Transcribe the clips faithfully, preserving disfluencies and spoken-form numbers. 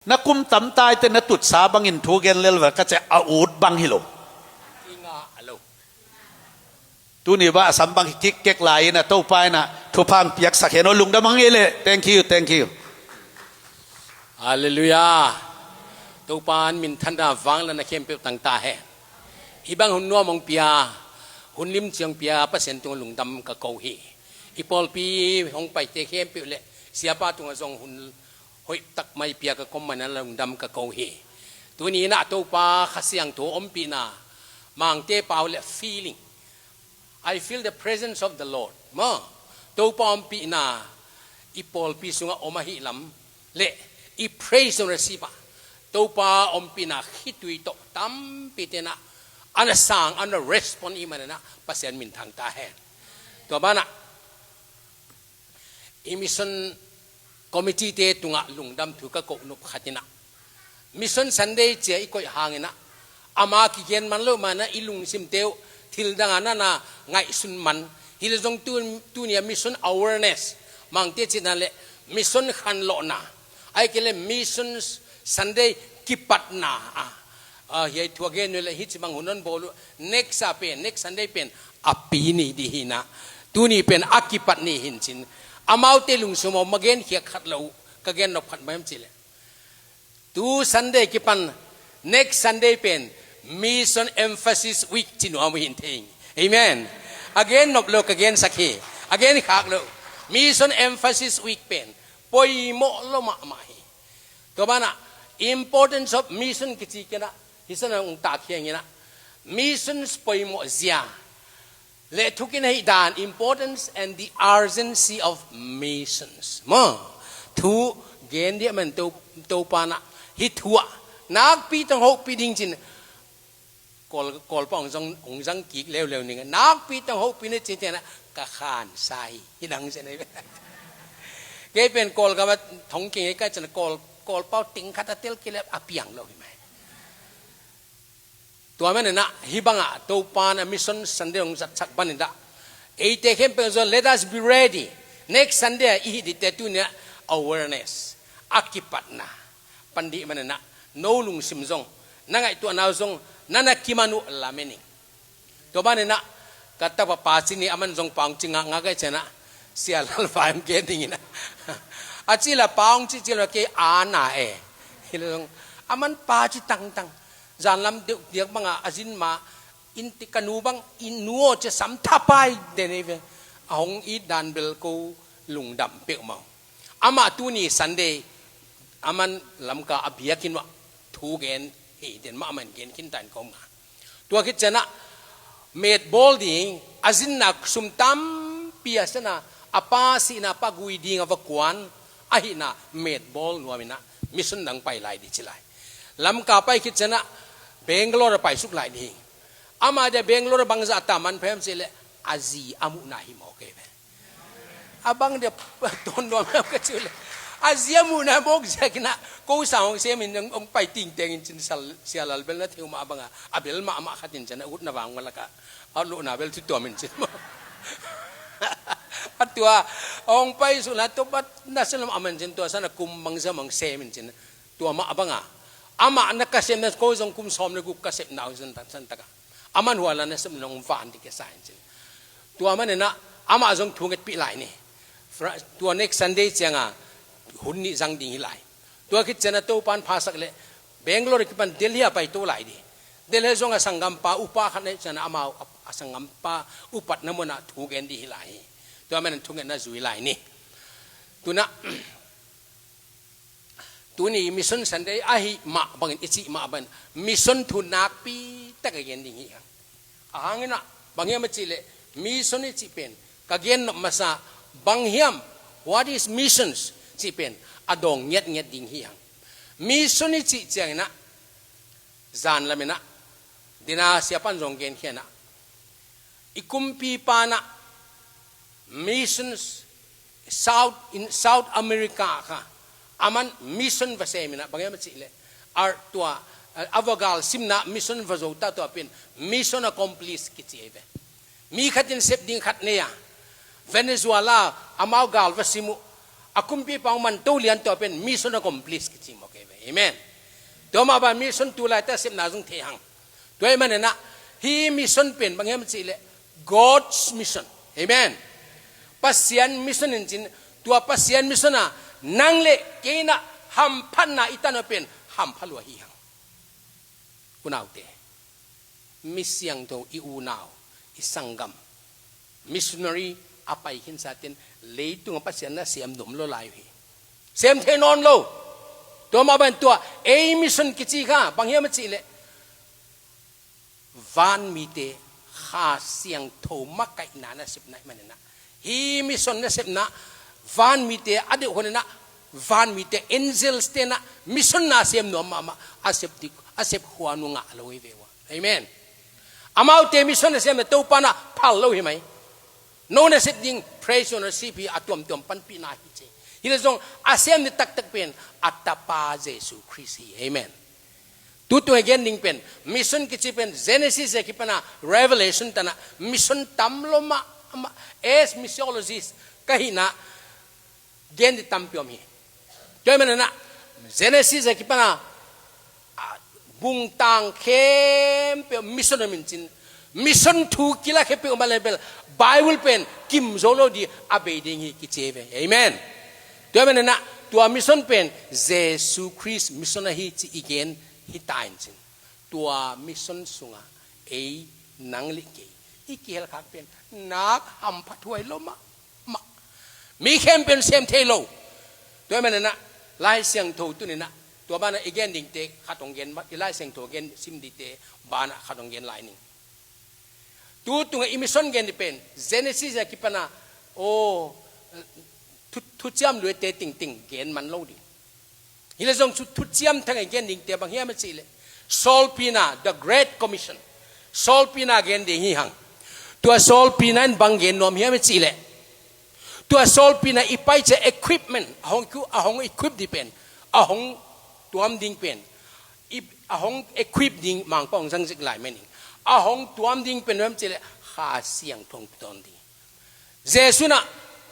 Na kum tamtaite na tutsa bangin thu gen lel ve ka ci a, ut bang hi lo. Tuni bang a sam bang hi kik kek lai in a, Topa in a thupha piaksak hen aw. Lungdam hang ei leh. Thank you, thank you. Halleluiah. Topa in minthanna vangliatna khempeuh tang ta hen. Hih bang hun nuam hong pia, hun limci hong pia Pasian tungah lungdam ka ko hi. I pawlpi hong paite khempeuh leh siapa tungah zong hun hoih tak mai pia ka koih manin lungdam ka ko hi. Tuni in a Topa Kha Siangtho ompihna, Mangte pau leh feeling, I feel the presence of the Lord. Maw, Topa ompihna i pawlpi sungah om ahih lam leh i praise and worship ah Topa ompihna khitui tawh tampite in a, a na sang, a na respond i hih manin a Pasian min thang ta hen. Tua banah i mission committee-te tungah lungdam thu ka koh nop khat in a, Mission Sunday ci-a i koih hangin a, ama kigen man loh manin a i lungsimte uh thil dangah na na ngaihsun man. Hi leh zong tu, tuni a mission awareness, Mangte cihna leh mission khanlawhna, ahih kei leh Mission Sunday kipatna a, a, hiai thu a gen uh leh hih ci bang hun hong bawl uh, next a pen, next Sunday pen a pi ni ding hi in a, tuni pen a kipat ni hi in cin. Amaute lungsim ah om a gen khiak khat lo uh, ka gen nop khat bang hiam cih leh, tu Sunday kipan next Sunday pen Mission Emphasis Week ci nuam uh hi in thei ing. Amen. A gen nop lo ka gensak hi. A gen khak lo. Mission Emphasis Week pen poimawh lo mahmah hi. Tua banah importance of mission kici kei in a, hih san ah hong takkhia ing in a, missions poimawh zia leh thukhen ahih dan, importance and the urgency of missions. Maw, thu gen ding a man To, Topa in a hih thu ah nakpi tawh hong hopih ding cin, Kawl, Kawlpa hong zang, hong zang kik leuleu ning a, nakpi tawh hong hopih ni cin, cin a ka khansa hi. Hih nang cin a hi. Kei pen Kawlgam ah thong keng ei ka cin a, Kawl, Kawlpa uh teng khat a tel kei leh a piang lo hi mai. Tua manin a hih bangah Topa in a Mission Sunday hong zatsak banah, eite khempeuh zong, let us be ready. Next Sunday a i hih dingte tuni a awareness, a kipatna, pan ding manin a, no lungsim zong, na ngaihtuahna uh zong, na na kiman uh lamen ing. Tua banah ka tapa Paci ni, aman zong Paungci ngakngak ei ciang a, Sia Lalvai hong gen ding in a, a ci leh Paungci ci leh kei a na e. Hi leh zong aman Paci tangtang. Zanlam deuh diak bangah a zin mah in, ti ka nu bang, i nu aw ci a, sam thapai den ei ve. A hong it dan bel ko lungdam peuhmah. Amah tuni Sunday aman Lamka a biakinn uah thu gen hi den, mahmah in gen khin ta in ka om a. Tua khit ciang a metbawl ding, a zinna sum tampi a sian a, a pa sihna pa gui ding a va kuan ahihna metbawl nuam in a, mission dang pai lai ding ci lai. Lamka pai khit ciang a Bangalore a paisuk lai ding. Amah dia Bangalore bangzah a ta manpha hiam cih leh, a zi a muhna hi mawk ei ve. A bang dia ton nuam hiam ka cih leh, a zi a muhna mawk ziak in a, ko sang hong sem in hong, hong pai tingteng in cin, Sia Lal bel na thei uh mah bangah, a bel mahmah khat in cin a, utna vang mah lakah a lohna bel thu tuam in cin maw. A tua hong pai suk na, tua pat na sia lam a man cin, tua san a kum bangzah hong sem in cin. Tua mah bangah amah na ka sepna, ko zong kum sawm leh guk ka sepna uh, san tak, san takah aman hua la na sepna hong van ding ka sa in cin. Tua manin a amah zong thu ngetpih lai ni. Fra-, tua next Sunday ciang a hun nih zang ding hi lai. Tua khit ciang a Topa in phasak leh Bangalore kipan Delhi a paito lai ding. Delhi zong a sanggampa upa khat na hih ciang a, amau a, a sanggampa upatna mun ah thu gen ding hi lai hi. Tua manin thungetna zui lai ni. Tu in a Tuni Mission Sunday ahih mah bangin, i cih mah bangin, mission thu nakpi tak a gen ding hi hang. A hang in a, bang hiam a cih leh, mission i cih pen ka gen nop masa, bang hiam, what is missions cih pen a dawng ngiatngiat ding hi hang. Mission i cih ciang in a, zan lam in a, dina siapa in zong gen khia in a, i kumpipa in a missions, South, in South America kha, aman mission va sem in a, bang hiam a cih leh, a tua, a va gal simna mission va zo ta, tua pen mission accomplished kici ei ve. Mi khat in sep ding khat nei a, Venezuela, amau gal va sim uh, a kumpipa hong manto lian, tua pen mission accomplished kici mawk ei ve. Amen. Tua mah bang mission tu laite a sepna zong thei hang. Tua ahih manin ah hih mission pen bang hiam cih leh God's mission. Amen. Pasian mission in cin, tua Pasian mission ah nang le kei in ah hamphatna i tan uh pen hampha lua hi hang. Unaute, mi siangtho, i unau, i sanggam, missionary a pai khinsa ten leitung a Pasian na sem nuam lo lai uh hi. Sem thei nawn lo. Tua mah bang tua ei mission kici kha bang hiam a cih leh van mite Kha Siangtho makaihna nasepna ahih manin ah, hih mission nasepna van mite a deuh hun in ah, van mite, angels te in ah mission na sem nuam mahmah, a sep dik, a sep khuanu ngah lo hi ve ua. Amen. Amaute mission a sem na Topa in ah phal lo hi mai. No nasep ding, praise and worship hi, a tuamtuam panpihna hi ci. Hi le zong a sem ni taktak pen a Tapa Jesu Khrist hi. Amen. Tutung a gen ding pen, mission kici pen Genesis a kipan a Revelation tan ah mission tam lo mah, mah, as missiologist ka hihna gen di tampi om hi. Tua ahih manin ah Genesis a kipan a, a, bungtang khempeuh mission om in cin, mission thu kila khempeuh om a le bel Bible pen kim zo lo di a bei ding hi kici ve. Amen. Tua ahih manin ah tua mission pen Jesu Khrist mission ahi ci i gen hi ta in cin, tua mission sungah ei, nang le kei i kihel khak pen nak hampha thuai lo mah, mah. Mi khempeuh in sem thei lo. Tua ahih manin ah Lai Siangtho tuni in ah tua banah i gen dingte khat hong gen, i Lai Siangtho gen sim dingte banah khat hong gen lai ning. Tutung a i mission gen ding pen Genesis a kipan a, aw, thu, thuciam luite tingting gen man lo ding. Hi le zong thu, thuciam thang a gen dingte bang hiam a cih leh sawlpina, the Great Commission. Sawlpina gen ding hi hang. Tua sawlpina in bang gen nuam hiam a cih leh, tua sawlpina i pai ciang equipment, a hong, a hong equip ding pen, a hong tuam ding pen, i, a hong equip ding Mangpau hong zang zik lai mening, a hong tuam ding pen hiam cih leh Kha Siangtho hong tuam ding. Jesu in ah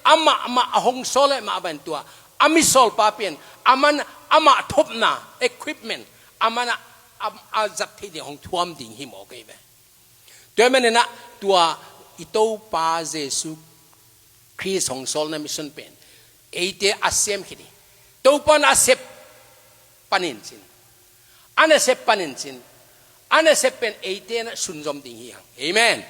amah, amah a hong sawl leh mah bang tua a misawlpa pen, aman amah thopna, equipment, aman a, a, a zat theih ding hong thuam ding hi mawk ei ve. Tua ahih manin ah tua i Topa Jesu Khrist hong sawlna mission pen eite a sem khit hi. Topa in a sep panin cin, a nasep panin cin, a nasep pen eite in ah sunzom ding hi hang. Amen.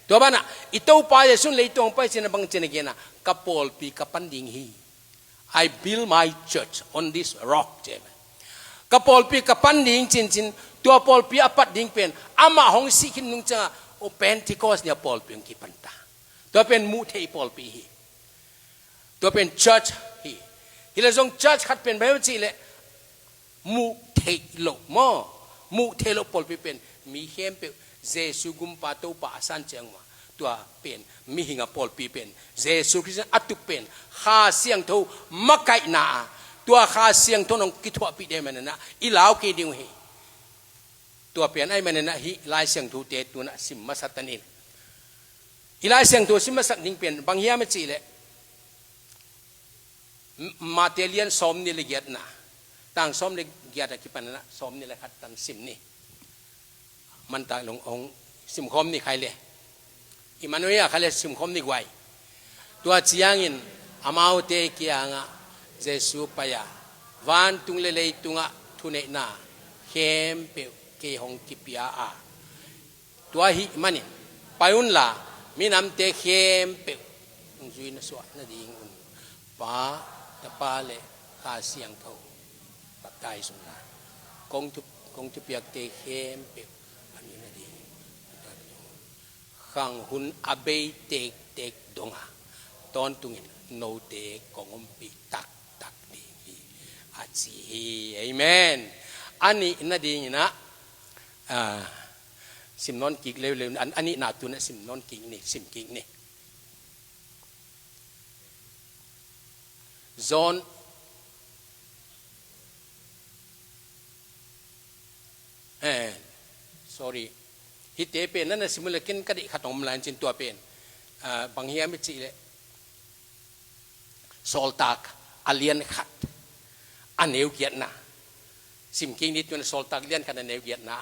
Tua banah i Topa Jesu in leitung hong pai cin a bang cin a gen a, ka pawlpi ka pan ding hi. I build my church on this rock, ci hi. Ka pawlpi ka pan ding cincin, tua pawlpi a pat ding pen amah hong sih khin nung ciangah, o, Pentecost ni a pawlpi hong kipan ta. Tua pen muh theih pawlpi hi. Tua pen church hi. Hi le zong church khat pen bang hiam cih leh muh theih loh maw, muh theih loh pawlpi pen mi khempeuh Jesu gumpa Topa a san ciang uh a, tua pen mihing a pawlpi pen Jesu Khrist a tuk pen Kha Siangtho makaihna a, tua Kha Siangtho in hong kithuahpih ding ahih manin ah i lau kei ding uh hi. Tua pen ahih manin ah hih Lai Siangthote tu-in ah sim masa ta ni. I Lai Siangtho sim masak ding pen bang hiam a cih leh, Matthai lian sawmnih le giatna, tang sawm le giat a kipan in ah sawmnih le khat tan sim ni. Mantak long hong simkhawm ni khai le, Immanuel khai le simkhawm ni guai. Tua ciangin amaute kiangah Jesu pai a, vantung le leitungah thuneihna khempeuh kei hong kipia a, tua ahih manin pai unla, minamte khempeuh nungzui na suah nadingun Pa, Tapa le Kha Siangtho baptize unla, kong thu, kong thupiakte khempeuh a mi nading khang hun a bei tektek donga tawntungin note kong ompih taktak ding hi, a ci hi. Amen. A nih nadingin ah, ah, sim nawn kik leuleu, a, a nihna tu-in ah sim nawn kik ni, sim kik ni. John, eh, sorry. Hihte pen na na sim uh leh ken ka deih khat hong om lai in cin tua pen, ah, bang hiam i cih leh Sawltak a lian khat a neu giatna. Sim kik ni, tu-in Sawltak lian khat a neu giatna.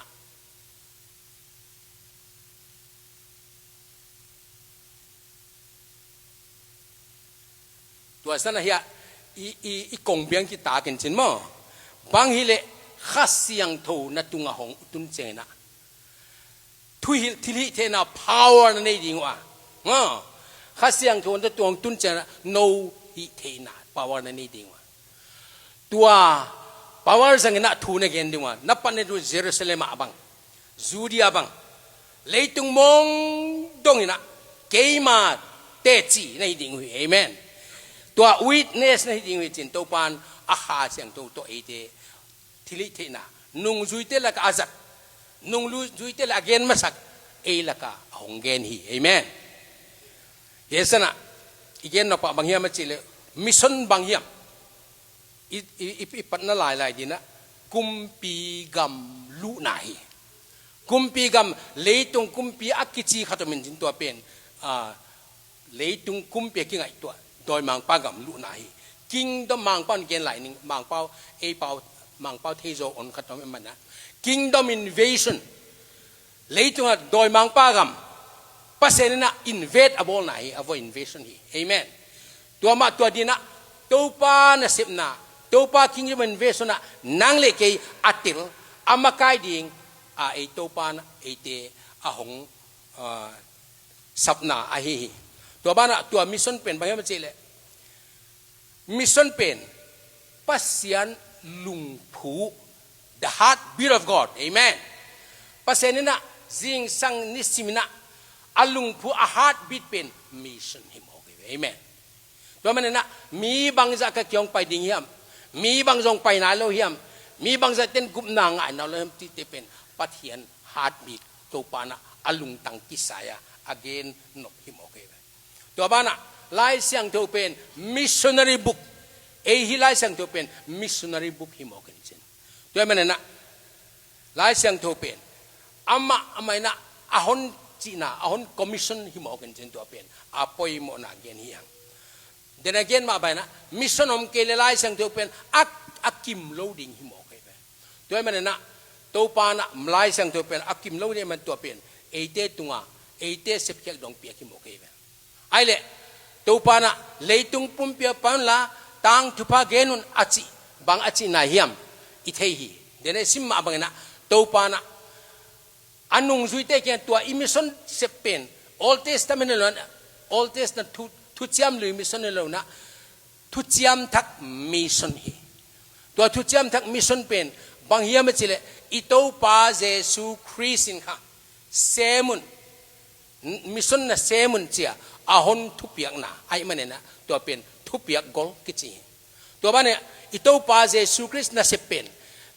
Tua san a hiah i, i, i kong biang kitak in cin maw. Bang hileh Kha Siangtho na tungah hong tun ciangin ah, thuhilh thilhihtheihna power na nei ding uh a. Maw. Kha Siangtho na tungah hong tun ciangin ah no hihtheihna power na nei ding uh a. Tua power zangin ah thu na gen ding uh a, na pan na tu Jerusalem ah bang, Judea bang, leitung mawng dongin ah keima teci na hi ding uh hi. Amen. Tua witness na hi ding uh hi cin Topa'n a Kha Siangtho tawh eite thilhihtheihna nungzuite lakah a zat, nungzuite lakah a gen masak, ei lakah a hong gen hi. Amen. Hi san ah i gen nop ah bang hiam a cih leh, mission bang hiam? I, i, i, i patna lailai ding ah kumpi gam luhna hi. Kumpi gam, leitung kumpi a kici khat om in cin tua pen, ah, leitung kumpi a kingaihtuah dawimangpa gam luhna hi. Kingdom, Mangpau in gen lai ning, Mangpau, ei pau, Mangpau theizaw on khat om in ah, kingdom invasion. Leitungah dawimangpa gam Pasian in ah invade a bawlna hi, a vawh invasion hi. Amen. Tua mah tua ding ah Topa nasepna, Topa kingdom invasion ah nang le kei a tel, a makai ding a, ei Topa in ah eite a hong, ah, sapna ahi hi. Tua banah tua mission pen bang hiam a cih leh, mission pen Pasian lungphu, the heartbeat of God. Amen. Pasian in ah zingsang nisim in ah a lungphu, a heartbeat pen mission hi mawk hi ve. Amen. Tua manin ah mi bangzah ka kiang hong pai ding hiam, mi bangzah hong pai nai lo hiam, mi bangzah ten gupna ngah nai lo hiam cihte pen Pathian heartbeat, Topa in ah a lungtang kisai a, a gen nop hi mawk hi ve. Tua banah Lai Siangtho pen missionary book. Ei hi Lai Siangtho pen missionary book hi mawk in cin. Tua manin ah Lai Siangtho pen amah, amah in ah a hon cihna, a hon commission hi mawk in cin, tua pen a poimawhna gen hi hang. Then again, mah bang in ah mission om kei leh Lai Siangtho pen a, a kim lo ding hi mawk hi ve. Tua manin ah Topa in ah Lai Siangtho pen a kim lo ding man, tua pen eite tungah, eite sepkhiat dong piak hi mawk hi ve. Ahih leh Topa in ah leitung pumpi ah pai unla, tangthupha gen un a cih bang a cihna hiam i thei hi. Then i sim mah bangin ah Topa in ah a nungzuite kiang tua i mission sep pen Old Testament hi lo in, Old Testament thu, thuciam lui mission hi lo in ah, thuciam thak mission hi. Tua thuciam thak mission pen bang hiam a cih leh, i Topa Jesu Khrist in kha sem un, mission na sem un ci a a hon thupiakna ahih manin ah tua pen thupiak gol kici hi. Tua banah i Topa Jesu Khrist nasep pen,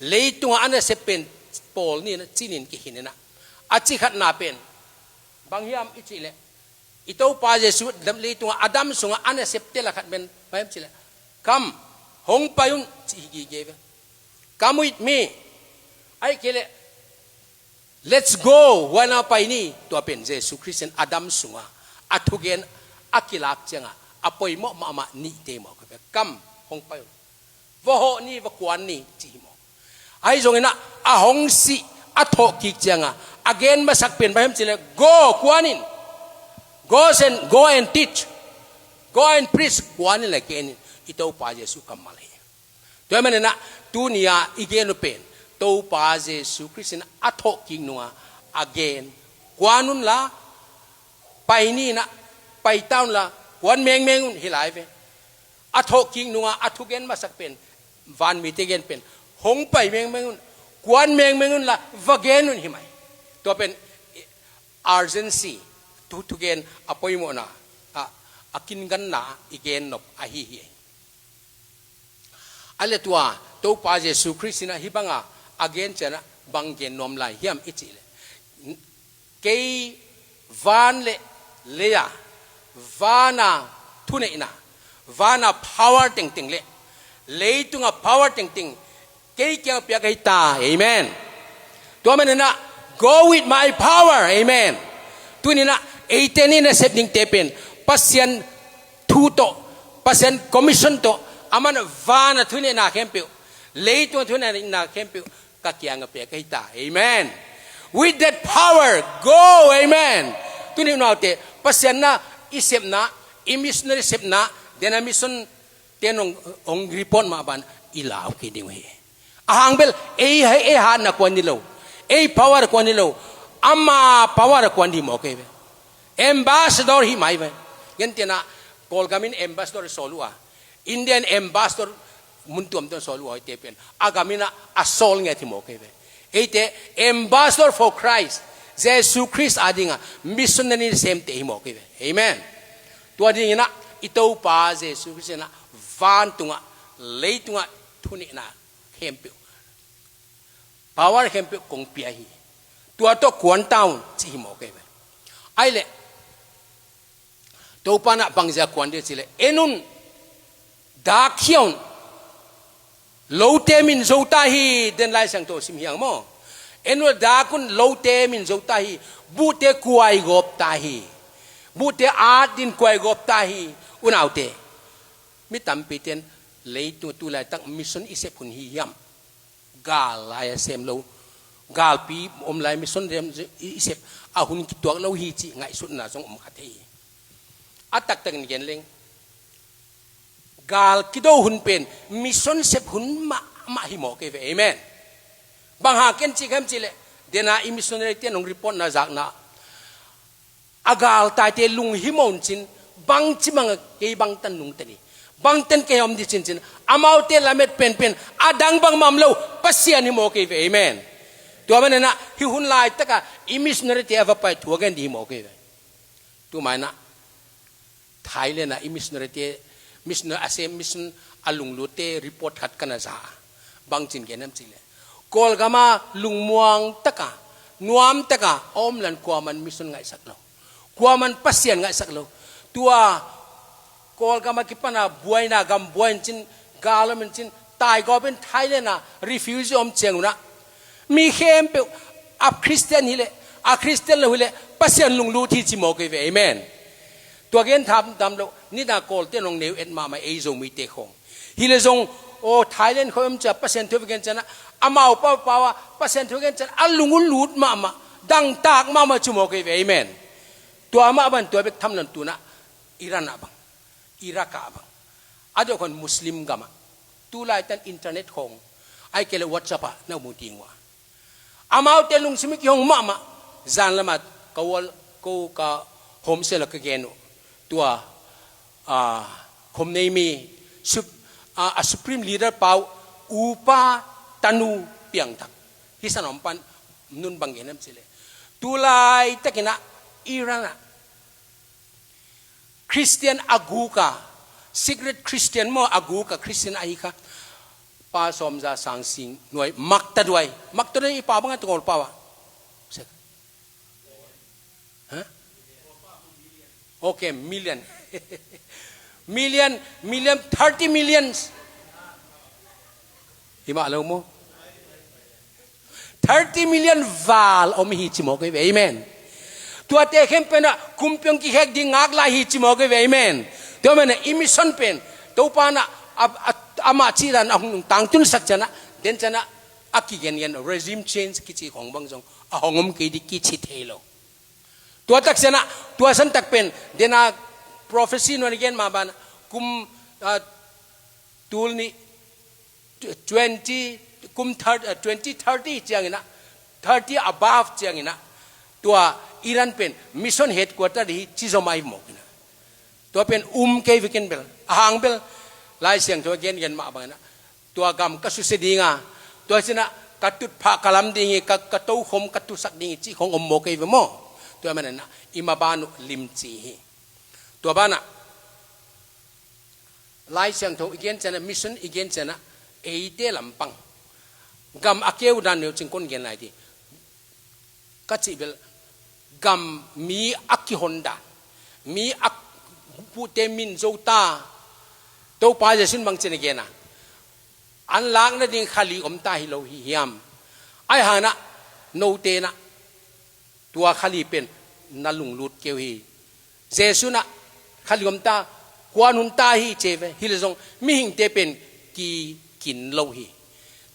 leitungah a nasep pen pawl ni in ah, ci ni in kihin in ah, a cikhatna pen bang hiam i cih leh, i Topa Jesu leitungah a dam sungah a nasepte lak khat pen bang hiam cih leh, "Come, hong pai un," ci hi gige ve. "Come with me." Ahih kei leh, "Let's go, huai ah pai ni." Tua pen Jesu Khrist in a dam sungah a thugen a kilak ciangah a poimawh mahmah nihte mawk hi ve. "Come, hong pai un. Va hawh ni, va kuan ni," ci hi mawk. Ahi zongin ah a hong sih, a thawhkik ciangah a gen masak pen bang hiam cih leh, "Go, kuan in. Go and, go and teach. Go and preach. Kuan in leh gen in." I Topa Jesu kammal hi. Tua manin ah tuni-a i gen uh pen Topa Jesu Khrist in a thawhkik nungah a gen, "Kuan unla, pai ni in ah, pai ta unla, kuan mengmeng un," hi lai ve. A thawhkik nungah a thugen masak pen, vanmite gen pen, "Hong pai mengmeng un, kuan mengmeng unla, va gen un," hi mai. Tua pen urgency, thu, thugen a poimawhna, a, a kinganna i gen nop ahi hi. Ahih leh tua Topa Jesu Khrist in ah hih bangah a gen ciangah bang gen nuam lai hiam i cih leh, "Kei van le lei-a, vana thuneihna, vana power tengteng le leitunga power tengteng kei kiang piak ahi ta." Amen. Tua manin ah, "Go with my power." Amen. Tuni in ah eite i nasep dingte pen Pasian thu tawh, Pasian commission tawh, aman vana thuneihna khempeuh, Leitung a thuneihna khempeuh ka kiangah pia ka hi ta. Amen. With that power, go. Amen. Tuni unaute, Pasian na i sepna, i missionary sepna, dena mission te nong, ong report mah ban i lau kei ding uh hi. A hang bel, ei, ei hatna kuan ni lo, ei power kuan ni lo, ama power kuan hi mawk ei ve. Ambassador hi mai ve. Gentehna, Kawlgam in ambassador sawl uh a, Indian ambassador mun tuamtuam sawl uh a, eite pen a gam in a sawl nget hi mawk ei ve. Eite ambassador for Christ, Jesu Christ a dinga missionary semte hi mawk ei ve. Amen. Tua dingin a i Topa Jesu Christ in a vantungah, leitungah thuneihna khempeuh, power khempeuh kong pia hi. Tua tawh kuan ta un ci hi mawk ei ve. Ai leh, Topa na bangzia kuan ding cileh, en un, dak khia un, lote min zo ta hi, den Lai Siangtho sim hiang maw. En un, dak un, lote min zo ta hi, buhte kuai gawp ta hi, buhte at din kuai gawp ta hi. Unaute, mi tampi ten leitung tulaitak mission i sep hun hi hiam? Gal lai a sem lo, galpi om lai mission rem i sep a hun kituak lo hi cih ngaihsutna zong om kha thei hi. A taktakin gen leng, gal kido hun pen mission sep hun mahmah hi mawk ei ve. Amen. Bang hang ken cih khem cihleh, dena i missionary te nong report na zakna, a galtaite lunghimawh un cin, bangci bangah kei bangtan nungta ding, bangtan kei om ding cincin, amaute lamet penpen a dang bangmah om lo, Pasian hi mawk ei ve. Amen. Tua manin ah hih hun laitaka i missionary te a va pai thu a gen ding hi mawk ei ve. Tua manin ah Thailand ah i missionary te, missionary a sem mission a lunglutte report khat ka na za a. Bangcin gen hiam cihleh, Kawlgam a lungmuang taka, nuam taka a om lan kuaman mission ngaihsak lo, kuaman Pasian ngaihsak lo. Tua Kawlgam a kipana buaina gam buai in cin, gal om in cin, taigawp in Thailand a refugee om ciangun ah, mi khempeuh a Christian hileh, a Christian lo hileh, Pasian lunglut hi ci mawk ei ve. Amen. Tua gen tham tam lo, nidang Kawlte nong neu et mahmah ei Zomite khawng. Hileh zong, aw, Thailand khawng om cia Pasian thu a gen cianah, amau paupau ah Pasian thu a gen cianah a lung uh lut mahmah, dangtak mahmah ci mawk ei ve. Amen. Tua mah ban tua bek tham lo in tunah Iran ah bang, Iraq ah bang, a deuh khawng Muslim gamah, tulaitan internet khawng, ahih kei leh WhatsApp ah na mu ding uh a, amaute lungsim i kihong mahmah. Zanlamah ka wall, ko ka home cell ah ka gen uh. Tua, ah, Khomeini, sup-, ah, a supreme leader pa uh, upa tanu piangthak. Hih san a om pan nun bang gen hiam cihleh, tulaitakin ah Iran ah Christian a guk a, secret Christian maw, a guk a Christian ahi kha, pa sawmza sang sing nuai, maktaduai, maktaduai i pau bangah tungol pau ah. Hah? Okay, million. Million, million, thirty millions. Hi mah lo maw? Thirty million val om hi ci mawk ei ve. Amen. Tuate khempeuh ah kumpi hong kikhek ding ngak lai hi ci mawk ei ve. Amen. Tua manin ah i mission pen, Topa in ah, a, a, amah cih dan a hong tangtunsak cianah, den cianah a kigengen regime change kici khawng bang zong a hong om kei ding kici thei lo. Tua tak cianah, tua santak pen, dena prophecy nuan i gen mah banah, kum, ah, tul nih, twenty, kum thirty, ah, twenty thirty ciangin ah, thirty above ciangin ah, tua Iran pen mission headquarter hi ci zom ahi mawk in ah. Tua pen um kei vekin bel, a hang bel, Lai Siangtho a gengen mah bangin ah, tua gam ka susia ding a, tua sinah ka tutphah ka lam ding hi, ka, ka tokhom ka tusak ding hi cih khawng om mawk ei ve maw? Tua manin ah i maban uh limci hi. Tua banah Lai Siangtho i gen cianah, mission i gen cianah, eite lampang gam a keu dan neu cing kon gen lai ding. Ka cih bel, gam mi a kihon dan, mi a buhte min zo ta, Topa Jesu in bangcin a gen a, an lak nading khali om ta hi lo hi hiam? Ahi hangin ah note in ah tua khali pen na lunglut kei uh hi. Jesu in ah khali om ta, kuan hun ta hi ci ei ve. Hileh zong mihingte pen kikin lo hi.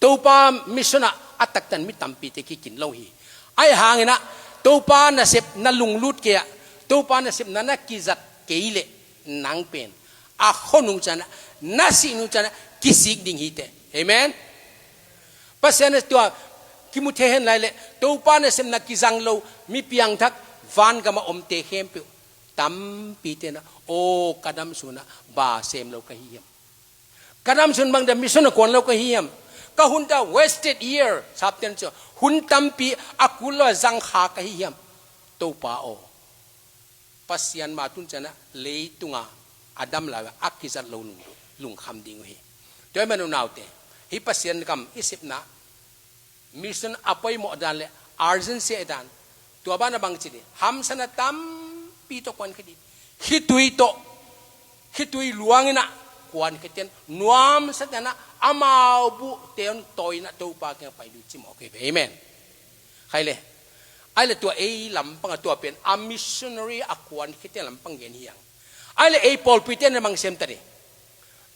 Topa mission ah a taktan mi tampite kikin lo hi. Ahi hangin ah Topa nasep na lunglut kei ah, Topa nasepna na kizat kei leh nang pen a khonung ciang ah, na sihnung ciang ah kisik ding hi teh. Amen. Pasian in tua kimu thei hen lai leh Topa nasepna kizang lo mi piangthak vangam ah omte khempeuh tampite in ah, aw, ka dam sung ah bang sem lo ka hi hiam? Ka dam sung bang dia mission a kuan lo ka hi hiam? Ka hun ta wasted year, sapten ciang hun tampi a kul lo a zang kha ka hi hiam? Topa aw, Pasian mah tun ciang ah leitung ah a dam lai a kizat lo lung, lungkham ding uh hi. Tua ahih manin unaute, hih Pasian gam i sepna mission a poimawh dan leh urgency a dan, tua banah bangci ding, hamsatna tampi tawh kuankhia ding. Khitui tawh, khitui luang in ah kuankhia ding, nuamsa ding in ah amau buhte hong tawi in ah Topa kiang pai ding ci mawk hi ve. Amen. Khai leh, ahih leh tua ei lampang ah tua pen a missionary a kuankhia ding lampang gen hi hang. Ahih leh ei pawlpite in ah bang sem ta ding?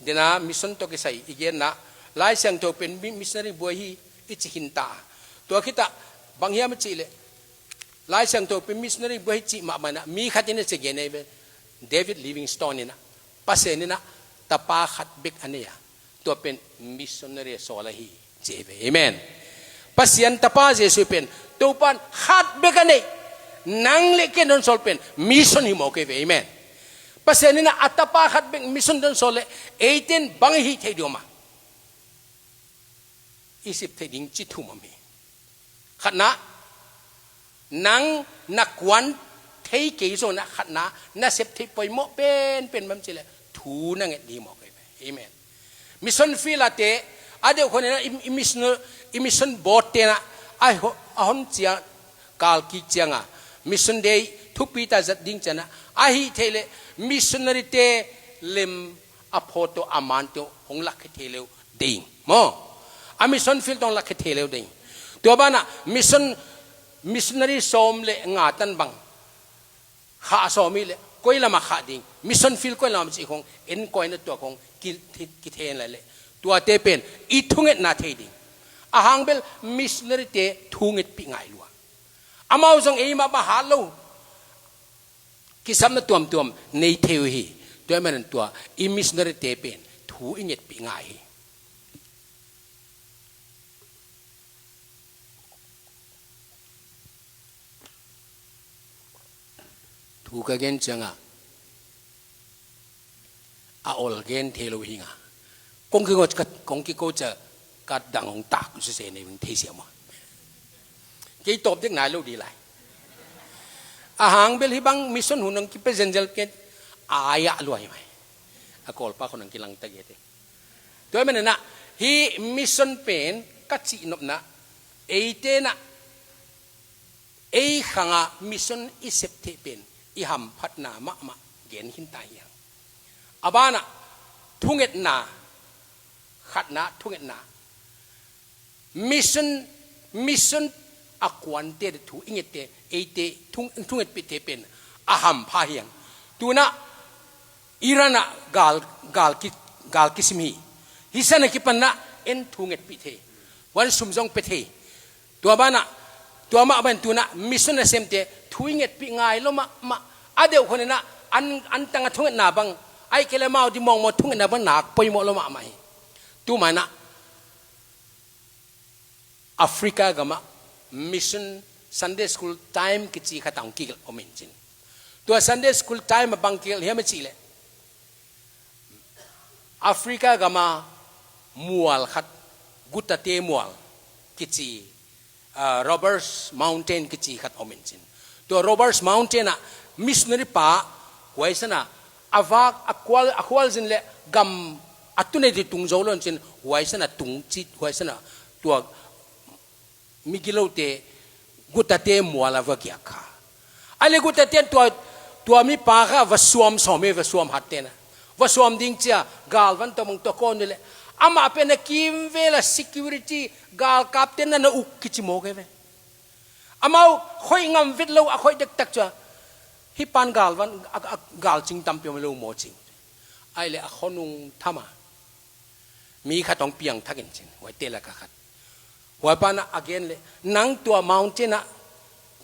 Dena mission tawh kisai i genna, Lai Siangtho pen mi-, missionary buai hi i ci khin ta. Tua khit ah bang hiam i cih leh, Lai Siangtho pen missionary buai hi cih mahmah in ah mi khat in a ci gen ahi ve. David Livingstone in ah, Pasian in ah tapa khat bek a nei a, tua pen missionary a sawl ahi ci hi ve. Amen. Pasian tapa Jesuh pen Topa in khat bek a nei, nang leh ken hong sawl pen mission hi mawk hi ve. Amen. Pasian in ah a tapa khat bek mission hong sawl leh eite in bang i hih theih ding om a, i sep theih ding ci thum om hi. Khatna, nang na kuan thei kei zong in ah khatna na sep theih poimawh penpen bang ci leh thu na nget ding hi mawk hi ve. Amen. Mission field ah te, a deuh khawng in ah i, i mission, i mission board te in ah a ho-, a hon ciang, kal kik ciang a, Mission Day thupi tak zat ding ciang ah, ahih theih leh missionary te lem a photo a man te hong lakkhia thei le uh ding maw. A mission field tawh hong lakkhia thei le uh ding. Tua banah mission, missionary sawm leh nga tan bang khah sawm hi leh koi lamah khah ding, mission field koi lamah cih khawng enquire in ah tua khawng ki, ki, kithei lai leh, tuate pen i thungetna thei ding. A hang bel missionary te thungetpih ngai lua. Amau zong ei mah bang hat lo, kisapna tuamtuam nei thei uh hi. Tua ahih manin tua i missionary te pen thu i ngetpih ngai hi. Thu ka gen ciang a, a ol gen thei lo hi nga. Kong kiko, kong kiko ciang ka dang hong tak sese nei ving thei siam a. Kei tawp dek nai lo ding lai. A hang bel hih bang mission hun hong kipe zenzel ken a ya lua hi mai. A Kawlpa khawng hong kilang ta ge te. Tua ahih manin ah hih mission pen ka cihnopna, eite in ah ei khang ah mission i sep theih pen i hamphatna mahmah gen khin ta hi hang. A banah thungetna, khatna thungetna. Mission, mission a kuante thu i ngette, eite thung, thungetpihte pen a hampha hi hang. Tu-in ah Iran ah gal, gal ki, gal kisim hi. Hih san a kipan ah en thungetpih thei. Huan sum zong pia thei. Tua banah, tua mah ban tu-in ah mission nasemte thu i ngetpih ngai lo mahmah. A deuh khawng in ah an, an tang a thungetna bang, ahih kei leh amau ding mawngmawng thungetna bang nak poimawh lo mahmah hi. Tu mah in ah Africa gam ah mission Sunday school time kici khat hong kigelh om in cin. Tua Sunday school time ah bang kigelh hiam i cih leh, Africa gam ah mual khat, Gutate mual kici, ah, Robbers Mountain kici khat om in cin. Tua Robbers Mountain ah missionary pa, huai san ah a vak, a khual, a khualzin leh gam a tun ei ding tung zo lo in cin, huai san ah tung ci, huai san ah tua migilote Gutate mual ah va giak kha. Ahih leh Gutate in tua, tua mipa kha va suam sawm hi, va suam hat ten ah. Va suam ding ci a, galvan tawh mong tawh kawn hi leh, amah pen a kimvel ah security, galkapte in na uk kici mawk hi ve. Amau khoih ngam vet lo, a khoih dektak ciang, hih pan galvan, a, a, galcing tampi om lo maw cing. Ahih leh a khonung tham a, mi khat hong piangthak in cin, huaite lak ah khat. Huai pana a gen leh, nang tua mountain ah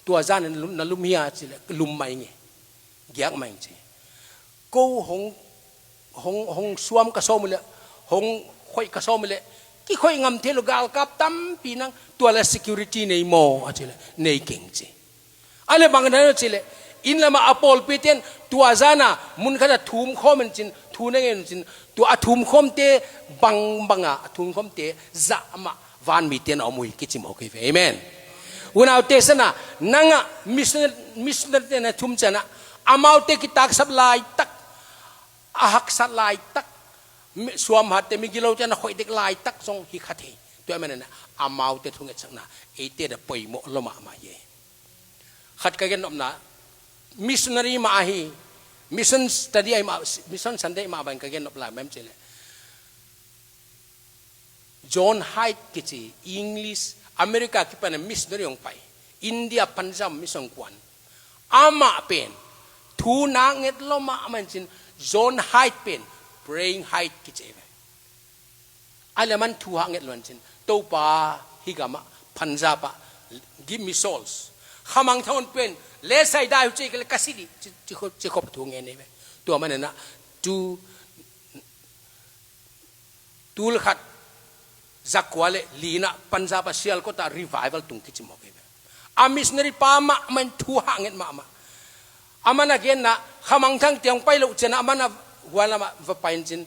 tua zan na lum hia ci leh, lum mah ing e, giak mah ing ci. Ko hong, hong, hong suam ka sawm uh leh, hong khoih ka sawm uh leh, kikhoih ngam thei lo, galkap tampi nang, tua leh security nei maw a ci leh, nei keng ci. A leh bang dan ci leh, inn lamah a pawlpi ten tua zan a mun khat ah thum khawm in cin, thu na ngen in cin, tua a thum khawmte bangbang a, a thum khawmte zah mah vanmi ten a om uh hi kici mawk hi ve. Amen. Unaute, sana nang ah missionary, missionary te na thum ciang ah, amaute kitaksap laitak, a haksat laitak, mi, suamhatte, migilote na khoih dek laitak zong hi kha thei. Tua ahih manin ah amaute thungetsakna eite a poimawh lua mahmah hi. Khat ka gennopna, missionary mah ahi, mission study ahi mah, mission Sunday mah bang ka gennop lai mah em ci leh, John Hyde kici, English, America kipan a missionary hong pai, India, Punjab mission kuan. Amah pen thu nak nget lua mahmah in cin, John Hyde pen praying Hyde kici ve. A leh aman thu hah nget lua in cin, Topa, hih gam ah, Punjab ah, give me souls. Khamangthang un pen letsai dai uh ci kei leh ka si dih ci, ci khop, ci khop thu ngen hi ve. Tua manin ah tu, tul khat zakua leh li-na Punjab ah Sialkot ah revival tung kici mawk hi ve. A missionary pa mahmah in thu hah nget mahmah. Aman a genna, khamangthangte hong pai loh ciang ah aman a huai lamah va pai in cin,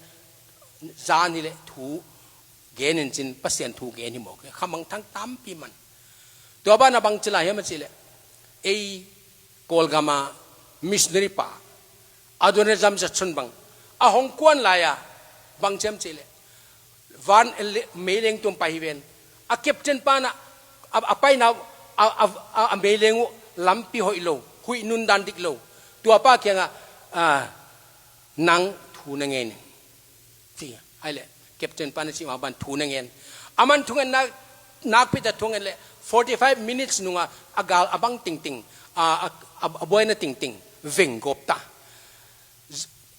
zan hi leh thu gen in cin, Pasian thu gen hi mawk hi. Khamangthang tampi man. Tua banah bang ci lai hiam a ci leh, ei Kawlgam a missionary pa, Adoniram Judson bang, a hong kuan lai a, bang ci hiam ci leh, van, meileng tung pai hi ven. A captain pan ah, a, a paina uh, a, a, a, a meileng uh lampi hoih lo, huih nundan dik lo. Tua pa kiangah, ah, nang thu na ngen in, ci. Ahih leh captain pan a cih mah bang thu na ngen. Aman thungen nak, nakpi tak thungen leh forty-five minutes nungah a gal a bang tingting, a, a, a, a buaina tingting veng gawp ta.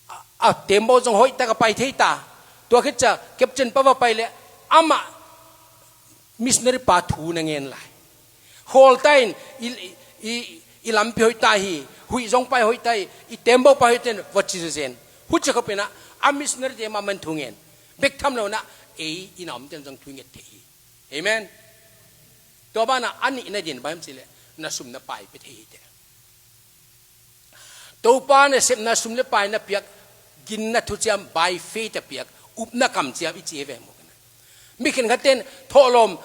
A, a tembaw zong hoihtak a pai thei ta. Tua khit ciang captain pa va pai leh amah missionary pa thu na ngen lai. Khawl ta in, i, i, i, i lampi hoih ta hi, huih zong pai hoih ta hi, i tembaw pai hoih ta in, va ci zenzen. Huci khop in ah, a missionary te mahmah in thu ngen. Bek tham lo in ah, ei inn a omten zong thu nget thei hi. Amen. Tua banah a nihna ding bang hiam ci leh, na sum na pai pia thei hi teh. Topa nasepna sum le pai na piak, ginna thuciam, by faith a piak, upna kamciam i ci hi ve maw. Mi khenkhatte in thawhlawm,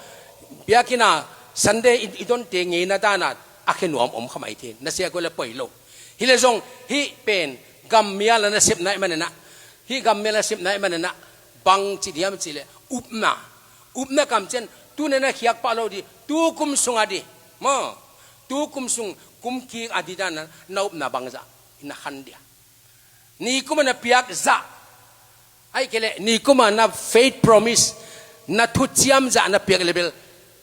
biakinn a Sunday i, i donte ngeina dan a, a khe nuam om kha mai thei, na sia kua le poi lo. Hi leh zong hih pen gammial a nasepna ahih manin ah, hih gammial a nasepna ahih manin ah, bang ci diam ci leh, upna. Upna kamciam, tu nena khiak pah lo ding, tu kum sung a ding. Maw, tu kum sung, kum kik a ding dan a, na upna bangzah na khan dia. Nikum a na piak zah, ahih kei leh nikum a na faith promise, na thuciam zah na piak leh bel,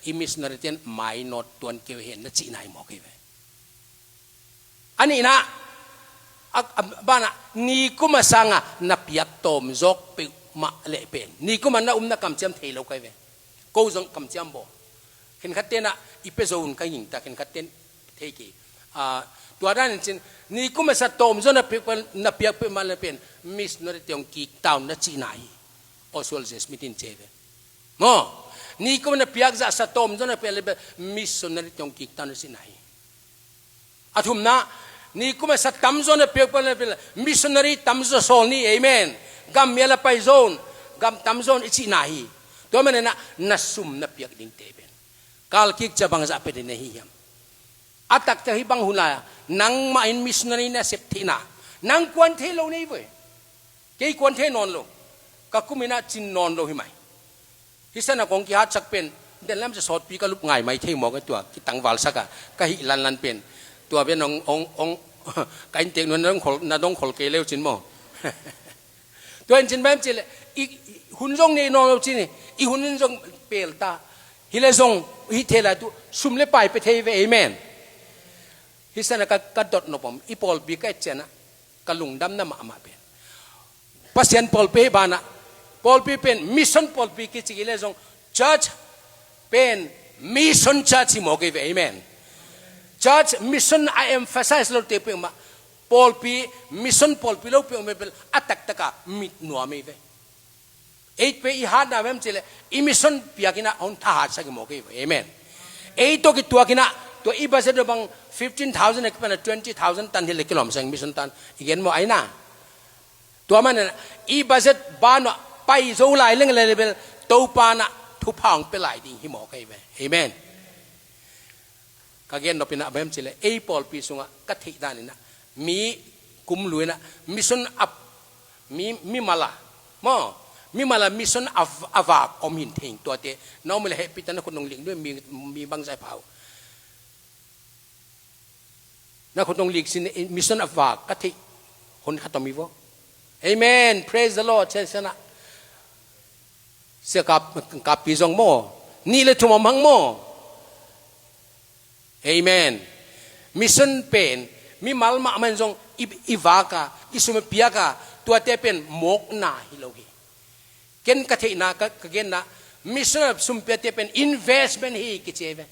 i missionary ten mainawt tuan kei uh hen na cihna hi mawk hi ve. A nihna, a, a, banah, nikum a sangin na piak tawm zawk peuhmah leh pen, nikum a na upna kamciam thei lo kei ve. Ko zong kamciam bawl. Khenkhatte in ah i pia zo un ka gingta, khenkhatte in thei kei. Ah, tua dan in cin, nikum a sa tawm zaw na piak, na piak peuhmah leh pen, missionary te hong kik ta un na cihna hi. Oswald J. Smith in ci hi ve. Maw, nikum a na piak zah sa tawm zaw na piak leh pen, missionary te hong kik ta un na cihna hi. A thumna, nikum a sa tamzaw na piak peuhmah leh pen, missionary tamzaw sawl ni, amen. Gammial a pai zaw un, gam tamzaw un i cihna hi. Tua manin ah, na sum na piak dingte pen, kal kik ciang bangzah pia ding na hi hiam? A taktak hih bang hun lai-a, nangmah in missionary na sep theihna, nang kuan thei lo na hi ve. Kei kuan thei nawn lo. Ka kum in ah cin nawn lo hi mai. Hih sana kong kihatsak pen, den lam cia sawtpi ka lup ngai mai thei mawk a, tua kitangvalsak a, ka hih lanlan pen. Tua pen hong, hong, hong, ka inntek nuai na dong khol, na dong khol kei leu cin maw. Tua in cin bang hiam cih leh, i, i hun zong nei nawn lo cin hi, i hun in zong pel ta. Hi leh zong, hih thei lai tu, sum le pai pia thei ve, amen. Hih sana ka, ka dot nop om, i pawlpi ka et ciang ah, ka lungdamna mahmah pen, Pasian pawlpi banah, pawlpi pen mission pawlpi kici kei leh zong, church pen mission church hi mawk ei ve. Amen. Church mission a emphasize lo te peuhmah, pawlpi, mission pawlpi lo peuhmah bel a taktaka mit nuam ei ve. Ei peuh i hatna bem cileh i mission piakinah hon thahatsak hi mawk ei ve. Amen. Ei tawh kituakinah tua i budget bang fifteen thousand a kipana twenty thousand tan hileh kilawmsang mission tan i gen maw aina. Tua manin i budget banah pai zo lai leng lelebel Topa nah thupha hong pia lai ding hi mawk ei ve. Amen. Ka gen nopinah bem cileh ei pawlpi sungah ka theih daninah mi kumluinah mission a mi, mi mala maw, mi mala mission a, a vak om hin thei tuate na om le hehpita na khut nong lik nuai mi, mi bangzai phau. Na khut nong lik sin mission a vak ka theih hon khat om hi vaw. Amen. Praise the Lord. Chen sana sia kap, kappi zong maw, nih le thum om hang maw. Amen. Mission pen mimal mahmah in zong i, i vaka i sum i piaka tuate pen mawkna hi lo hi. Ken ka theihna ka, ka genna mission a sum piate pen investment hi kici ei ve.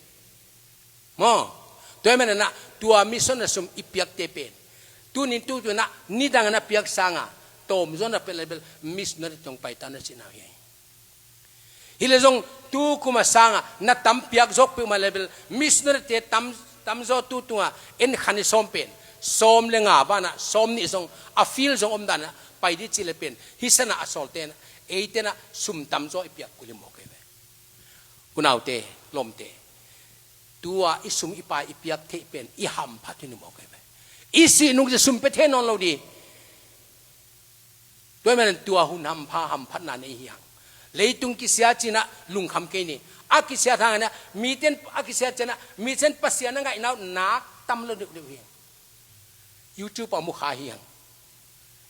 Maw, tua hi manana tua mission a sum i piakte pen tunin tutunah nidang a na piak sanga tawmzaw na pia lebel missionary tong paita na cihna hi. Hileh zong tu kuma sanga na tam piak zawk peuhmah lebel missionary te tam, tamzaw tu tunga en khan i sawm pen sawm le nga banah sawm nih zong a field zong om danah pai di cih le pen hi sana a sawltenah eitenah sum tamzaw i piak kul hi mawk ei ve. Unaute, lawmte, tua i sum i pai i piak theih pen i hamphat hi ni mawk ei ve. I sih nung ci sum pia thei nawn lo di. Tua hi manin tua hun hampha hamphatna nei hi hang. Leitung kisia cinah lungkham kei ni. A kisia thanganah miten a kisia cinah miten Pasian a ngaihna uh nak tam lo deuhdeuh hi. YouTube ah mukha hi hang.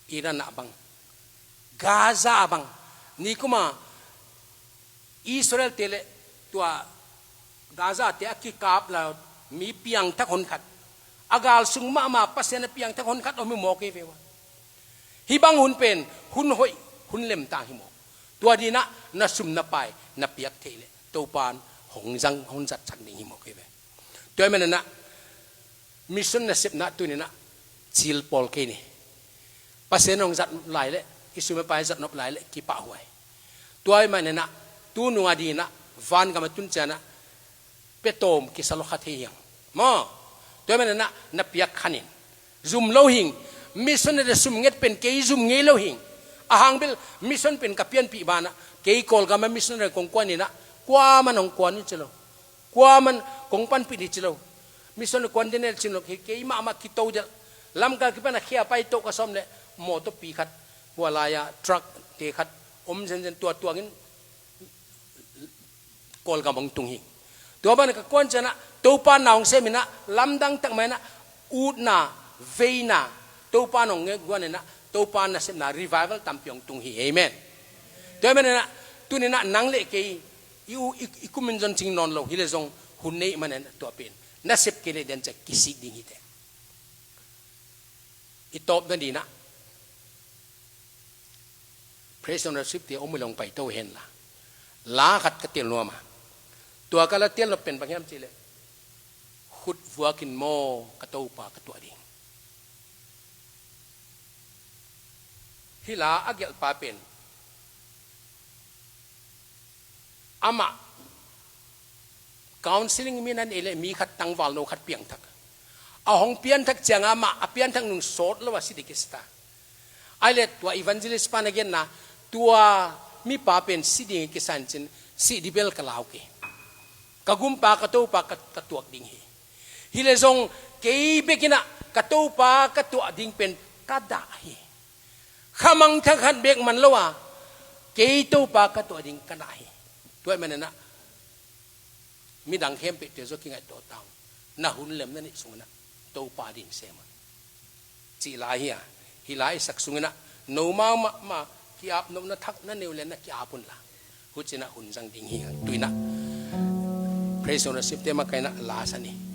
Iran ah bang, Gaza ah bang, nikuma Israel te le tua Gaza te a kikap la mi piangthak honkhat, a gal sung mahmah Pasian a piangthak honkhat om hi mawk ei ve ua. Hih bang hun pen hun hoih, hun lemtang hi mawk. Tua dinah na sum na pai na piak theih leh Topan hong zang hong zatsak ding hi mawk ei ve. Tua hi manana mission nasepna tuninah cil pawl kei ni. Pasian hong zat lai leh i sum i pai zat nop lai leh kipahhuai. Tua hi manana tu nunga dinah vangam a tun cianah pia tawm kisa lo kha thei hiang maw. Tua hi manana na piak khanin zum lo hing. Missionary sum nget pen kei zum ngei lo hing. A hang bel mission pen ka pianpih banah kei Kawlgam a missionary kong kuaninah kuaman hong kuanin ci lo. Kuaman kong panpih ni ci lo. Mission kuan den el cin lo hi kei mahmah kito del. Lamkal kipan a khia pai toh ka sawm le mawtawpi khat hua lai-a truck te khat om zenzen tua tuangin Kawlgam hong tung hi. Tua ban ka kuan cianah Topa na hong seminah lamdang tak mainah utna veina Topa nong nge guaninah Topa nasepna revival tampi hong tung hi. Amen. Tua hi maninah tuninah nang le kei i u i, i kumin zon cing nawn lo hileh zong hun nei maninah tua pen nasep kei le den cek kisik ding hi te. I tawpna dinah praise and worship te om i long paito henla la khat ka tel nuam a. Tua ka la tel nop pen bang hiam cihleh khut vuakin maw ka Topa ka tuah ding. Hih la a gelhpa pen amah counseling mi nan ei le mi khat tangval no khat piangthak a hong pianthak cianga amah a pianthak nung sawt lo a si ding kisita. Ai le tua evangelist pa na genna tua mipa pen si ding kisan cin si di bel ka lau kei. Ka gumpa ka Topa ka, ka tuak ding hi. Hileh zong kei bekinah ka Topa ka tuah ding pen ka dah hi. Khamang thakhat bek man lo a kei Topa ka tuah ding ka dah hi. Tua hi mananah midang khempeuhte zaw kingaihtaw tang. Na hun lem na nih sunginah Topa din sem a cih lai hi a. Hih lai i sak sunginah nomau mahmah ki-ap nopna thak na neu le na ki-ap unla hucinah hun zang ding hi a. Tuinah praise and worship te makainah la sa ni.